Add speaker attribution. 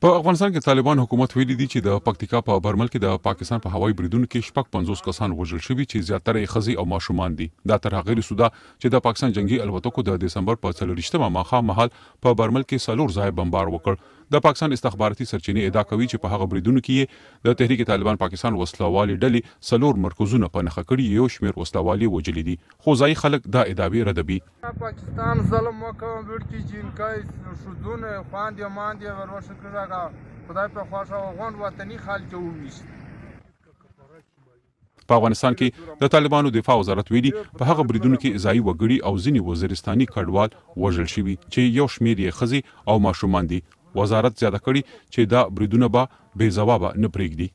Speaker 1: په افغانستان کې طالبان حکومت ویلي دي چې د پکتیکا په برمل کې د پاکستان په هوایي بریدونو کې 56 کسان وژل شوي چې زیاتره یې ښځې او ماشومان دي. دا تر هغې وروسته ده چې د پاکستان جنګي الوتکو د دسمبر په 24مه ماښام مهال په برمل کې څلور ځایه بمبار وکړ. د پاکستان استخباراتي سرچینې ادعا کوي چې په هغه بریدونو کې یې د تحریک طالبان پاکستان وسله والې ډلې څلور مرکزونه په نښه کړي، یو شمېر وسله وال یې وژلي دي، خو ځايي خلک دا ادعاوې ردوي.
Speaker 2: پاکستان ظلم وکړ وړکي جینکۍ ښځونه خواندې ماندې وروښه کړه هغه خدای په خوښه غونډ وطني خلک یې وویشت.
Speaker 1: په افغانستان کې د طالبانو دفاع وزارت ویلي، په هغه بریدونو کې ځايي وګړي او ځینې وزیرستاني کډوال وژل شوي چې یو شمېر یې ښځې او ماشومان دي. وزارت زیاته کړې چې دا بریدونه به بې ځوابه نه پرېږدي.